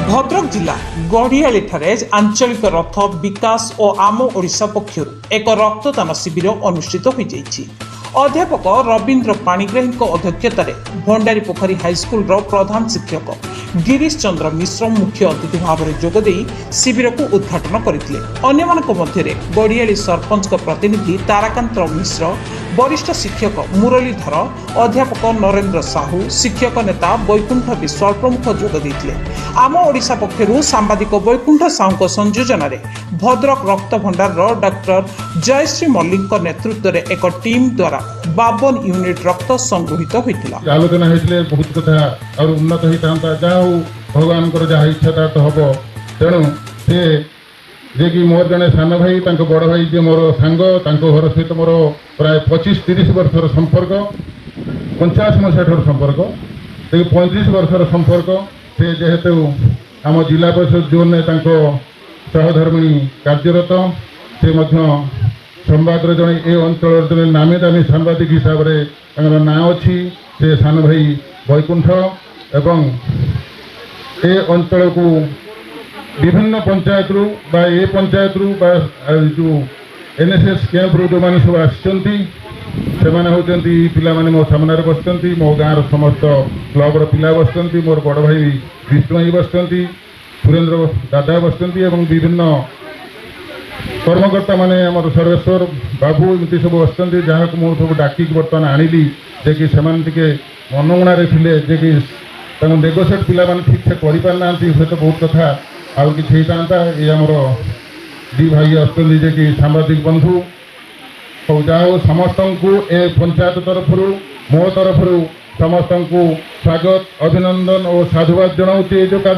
ଭଦ୍ରକ ଜିଲ୍ଲା ଗଢ଼ିଆଳିଠାରେ ଆଞ୍ଚଳିକ ରଥ ବିକାଶ ଓ ଆମ ଓଡ଼ିଶା ପକ୍ଷରୁ ଏକ ରକ୍ତଦାନ ଶିବିର ଅନୁଷ୍ଠିତ ହୋଇଯାଇଛି। ଅଧ୍ୟାପକ ରବୀନ୍ଦ୍ର ପାଣିଗ୍ରାହୀଙ୍କ ଅଧ୍ୟକ୍ଷତାରେ ଭଣ୍ଡାରୀପୋଖରୀ ହାଇସ୍କୁଲର ପ୍ରଧାନ ଶିକ୍ଷକ ଗିରିଶ ଚନ୍ଦ୍ର ମିଶ୍ର ମୁଖ୍ୟ ଅତିଥି ଭାବରେ ଯୋଗଦେଇ ଶିବିରକୁ ଉଦ୍ଘାଟନ କରିଥିଲେ। ଅନ୍ୟମାନଙ୍କ ମଧ୍ୟରେ ଗଡ଼ିଆଳି ସରପଞ୍ଚଙ୍କ ପ୍ରତିନିଧି ତାରାକାନ୍ତ ମିଶ୍ର, ବରିଷ୍ଠ ଶିକ୍ଷକ ମୁରଲୀଧର, ଅଧ୍ୟାପକ ନରେନ୍ଦ୍ର ସାହୁ, ଶିକ୍ଷକ ନେତା ବୈକୁଣ୍ଠ ବିଶ୍ୱାଳ ପ୍ରମୁଖ ଯୋଗ ଦେଇଥିଲେ। ଆମ ଓଡ଼ିଶା ପକ୍ଷରୁ ସାମ୍ବାଦିକ ବୈକୁଣ୍ଠ ସାହୁଙ୍କ ସଂଯୋଜନାରେ ଭଦ୍ରକ ରକ୍ତ ଭଣ୍ଡାରର ଡକ୍ଟର ଜୟଶ୍ରୀ ମଲ୍ଲିକଙ୍କ ନେତୃତ୍ୱରେ ଏକ ଟିମ୍ ଦ୍ୱାରା 52 ୟୁନିଟ୍ ରକ୍ତ ସଂଗୃହୀତ ହୋଇଥିଲା। ଆଲୋଚନା ହେଇଥିଲେ ବହୁତ କଥା ଆହୁରି ଉନ୍ନତ ହେଇଥାନ୍ତା। ଯାହା ହଉ, ଭଗବାନଙ୍କର ଯାହା ଇଚ୍ଛା ତାହା ତ ହବ। ତେଣୁ ସେ ଯିଏକି ମୋର ଜଣେ ସାନ ଭାଇ, ତାଙ୍କ ବଡ଼ ଭାଇ ଯିଏ ମୋର ସାଙ୍ଗ, ତାଙ୍କ ଘର ସହିତ ମୋର ପ୍ରାୟ 25-30 ବର୍ଷର ସମ୍ପର୍କ, 85 ମସିହା ଠାରୁ ସମ୍ପର୍କ, ସେଇ 35 ବର୍ଷର ସମ୍ପର୍କ। ସେ ଯେହେତୁ ଆମ ଜିଲ୍ଲା ପରିଷଦ ଜୋନ୍ରେ ତାଙ୍କ ସହଧର୍ମିଣୀ କାର୍ଯ୍ୟରତ, ସେ ମଧ୍ୟ ସମ୍ବାଦର ଜଣେ ଏ ଅଞ୍ଚଳର ଜଣେ ନାମୀ ଦାମୀ ସାମ୍ବାଦିକ ହିସାବରେ ତାଙ୍କର ନାଁ ଅଛି। ସେ ସାନ ଭାଇ ବୈକୁଣ୍ଠ ଏବଂ ଏ ଅଞ୍ଚଳକୁ ବିଭିନ୍ନ ପଞ୍ଚାୟତରୁ ବା ଏ ପଞ୍ଚାୟତରୁ ବା ଯେଉଁ ଏନ୍ଏସ୍ଏସ୍ କ୍ୟାମ୍ପରୁ ଯେଉଁମାନେ ସବୁ ଆସିଛନ୍ତି, ସେମାନେ ହେଉଛନ୍ତି ପିଲାମାନେ ମୋ ସାମ୍ନାରେ ବସିଛନ୍ତି। ମୋ ଗାଁର ସମସ୍ତ କ୍ଲବର ପିଲା ବସିଛନ୍ତି, ମୋର ବଡ଼ ଭାଇ ବିଷ୍ଣୁ ଭାଇ ବସିଛନ୍ତି, ସୁରେନ୍ଦ୍ର ଦାଦା ବସିଛନ୍ତି ଏବଂ ବିଭିନ୍ନ କର୍ମକର୍ତ୍ତାମାନେ, ଆମର ସର୍ବେଶ୍ୱର ବାବୁ, ଏମିତି ସବୁ ବସିଛନ୍ତି, ଯାହାକୁ ମୁଁ ସବୁ ଡାକିକି ବର୍ତ୍ତମାନ ଆଣିଲି ଯେ କି ସେମାନେ ଟିକେ ମନଉଣାରେ ଥିଲେ ଯେ କି ତାଙ୍କୁ ନେଗୋସିଏଟ୍ ପିଲାମାନେ ଠିକ୍ ସେ କରିପାରିନାହାନ୍ତି। ହୁଏତ ବହୁତ କଥା ଆଉ କିଛି ହେଇଥାନ୍ତା। ଏ ଆମର ଦୁଇ ଭାଇ ଆସୁଛନ୍ତି ଯେ କି ସାମ୍ବାଦିକ ବନ୍ଧୁ। ହଉ, ଯାହା ହଉ, ସମସ୍ତଙ୍କୁ ଏ ପଞ୍ଚାୟତ ତରଫରୁ, ମୋ ତରଫରୁ ସମସ୍ତଙ୍କୁ ସ୍ୱାଗତ, ଅଭିନନ୍ଦନ ଓ ସାଧୁବାଦ ଜଣାଉଛି। ଏ ଯେଉଁ କାର୍ଯ୍ୟ